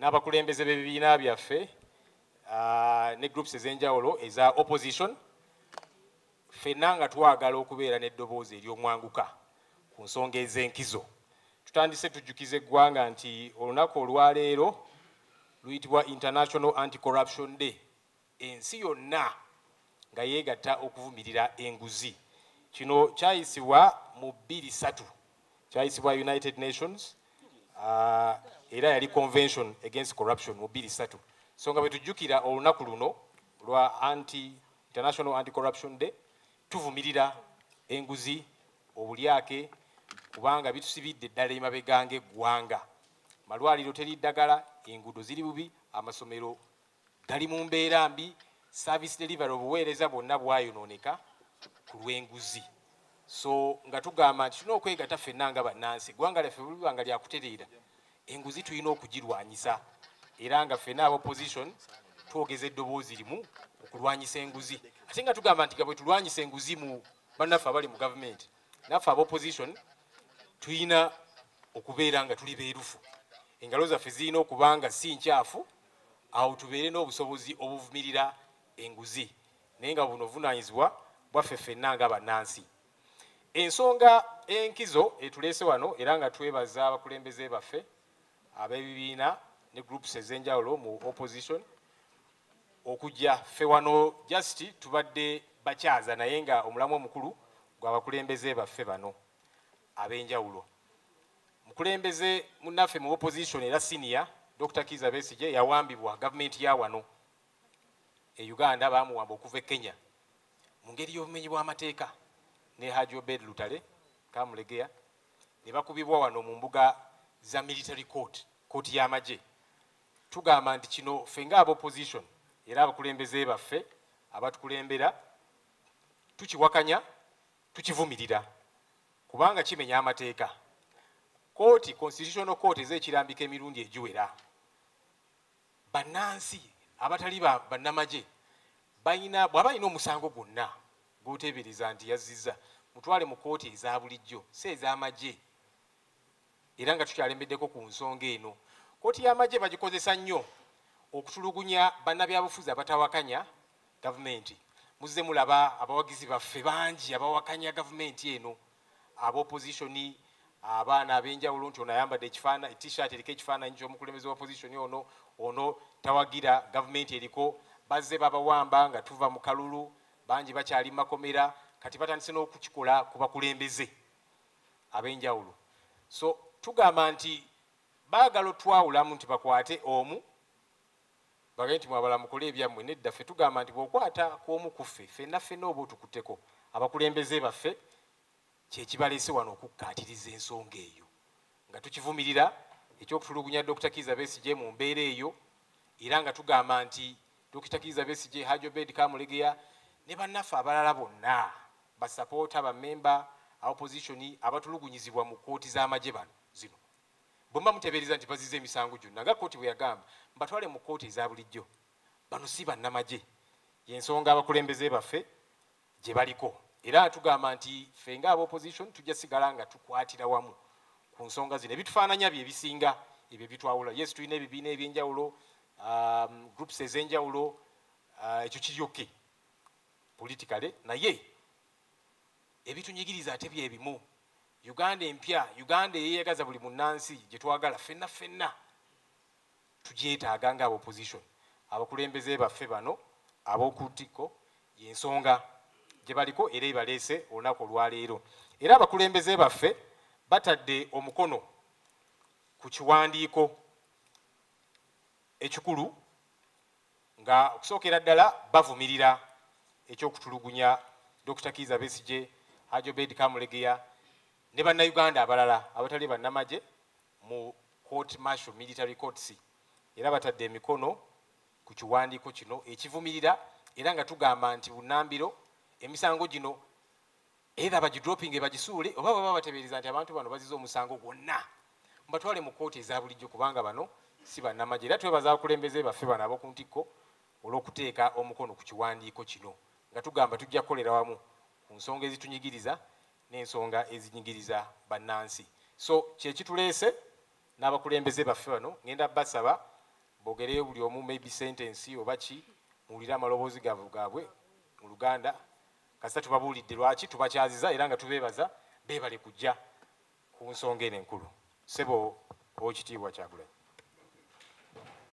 N'abakulembeze b'ebibiina byaffe ne groups ez'enjawulo eza opposition, ffenna nga twagala okubeera n'eddoboozi ery'omwanguka ku nsonga ez'enkizo. Tutandise tujjukiza eggwanga nti olunaku olwaleero luyitibwa International Anti-Corruption Day, ensi yonna nga yeegatta okuvumirira enguzi. Kino kyayisibwa mu 23, kyayisibwa United Nations, era yali Convention Against Corruption mu 23. So nga bwe tujjukira olunaku luno lwa International Anti-Corruption Day, tuvumirira enguzi, obulyake, kubanga bitusibidde ddala emabega ng'eggwanga. Malwaliro teri ddagala, enguudo ziri bubi, amasomero gali mu mbeera mbi, service delivery, obuweereza bwonna bwayonooneka ku lw'enguzi. So nga tugamba nti tulina okwegatta ffenna nga bannansi, eggwanga lyaffe bwe nga lyakutereera, enguzi tulina okugirwanyisa, era nga ffenna aba opposition twogeza eddoboozi limu okulwanyisa enguzi. Ate nga tugamba nti nga bwe tulwanyisa enguzi mu bannaffe abali mu gavumenti, naffe aba opposition tulina okubeera nga tuli beerufu, engalo zaffe zirina okuba nga si nkyafu, awo tubeere n'obusobozi obuvumirira enguzi, naye nga buno obuvunaanyizibwa bwaffe ffenna nga bannansi. Ensonga enkizo etuleese wano, era nga twebaza abakulembeze baffe ab'ebibiina ne groups ez'enjawulo mu opposition okujja. Ffe wano just tubadde bakyaza, naye nga omulamu omukulu gw'abakulembeze baffe bano ab'enjawulo. Mukulembeze munnaffe mu opposition era senior, Dr. Kiza Besigye, yawambibwa gavumenti ya wano e Uganda. Bamuwamba okuva e Kenya mu ngeri y'obumenyi bw'amateeka ne Haji Obed Lutale Kamulegeya, ne bakubibwa wano mu mbuga za military court, kooti y'amagye. Tugamba nti kino ffe nga opposition era abakulembeze baffe abatukulembera tukiwakanya, tukivumirira, kubanga kimenya amateeka. Kooti, Constitutional Court, ez'ekirambika emirundi egiwera, bannansi abatali bannamagye balina, bw'aba alina omusango gwonna gw'oteebereza nti yazizza, mutwale mu kooti eza bulijjo, si ez'amagye. Era nga tukyalembeddeko ku nsonga eno, kooti y'amagye bagikozesa nnyo okutulugunya bannabyabufuzi abatawakanya gavumenti. Muzze mulaba abawagizi baffe bangi abawakanya gavumenti eno, aba opposition, abaana ab'enjawulo, nti ono ayambadde T-shirt eriko ekifaananyi ky'omukulembeze wa opposition, ono tawagira gavumenti eriko. Bazze babawamba nga tuva mu kalulu, bangi bakyali mu makomera. Kati batandise n'okukikola ku bakulembeze ab'enjawulo. So tugamba nti baagala otwawulamu, nti bakwate omu bagende nti mwabala mukole ebyammwe. Nedda, ffe tugamba nti bw'okwata ku omu ku ffe, ffenna ffenna oba otukutteko. Abakulembeze baffe kyekibaleese wano okukkaatiriza ensonga eyo, nga tukivumirira ekyokutulugunya Dr. Kiza Besigye mu mbeera eyo, era nga tugamba nti Dr. Kiza Besigye, Haji Obed Kamulegeya ne bannaffe abalala bonna, basapoota, bamemba opposition abatulugunyizibwa mu kooti z'amagye bano zino, bwe muba muteebereza nti baziza emisango gyonna nga kooti bwe yagamba, mbatwale mu kooti eza bulijjo. Bano si bannamagye. Yensonga abakulembeze baffe gye baliko, era tugamba nti ffe nga aba opposition tujja sigala nga tukwatira wamu ku nsonga zino. Ebitufaananya bye bisinga ebyo bitwawula. Yes, tulina ebibiina ebyenjawulo, groups ez'enjawulo, ekyo kiri okay politically, naye ebitunyigiriza ate byebimu. Uganda empya, Uganda eyeyagaza buli munnansi, gye twagala ffenna ffenna, tugyetaaga nga aba opposition. Abakulembeze baffe bano ab'oku ntikko yensonga gye baliko era ebaleese olunaku olwaleero. Era abakulembeze baffe batadde omukono ku kiwandiiko ekikulu, nga okusookera ddala bavumirira ekyokutulugunya Dr. Kiza Besigye, Haji Obed Kamulegeya ne Bannayuganda abalala abatali bannamagye mu court martial, military courts. Era batadde emikono ku kiwandiiko kino ekivumirira, era nga tugamba nti bunnambiro emisango gino era bagidroppinge, bagisuule, oba baba batebeereza nti abantu bano bazize omusango gwonna, mbatwale mu kooti eza bulijjo, kubanga bano si bannamagye. Era twebaza abakulembeze baffe bano ab'oku ntikko olw'okuteeka omukono ku kiwandiiko kino, nga tugamba tujja kukolera wamu ku nsonga ezitunyigiriza n'ensonga ezinyigiriza bannansi. So kyekituleese n'abakulembeze baffe bano. Ngenda basaba Bogereyo buli omu maybe sentence oba ki, muwulire amaloboozi gaabwe mu Luganda. Kasita tubabuulidde lwaki tubakyaziza era nga tubeebaza, beebale kujja ku nsonga eno enkulu. Ssebo Oweekitiibwa Kyagulanyi.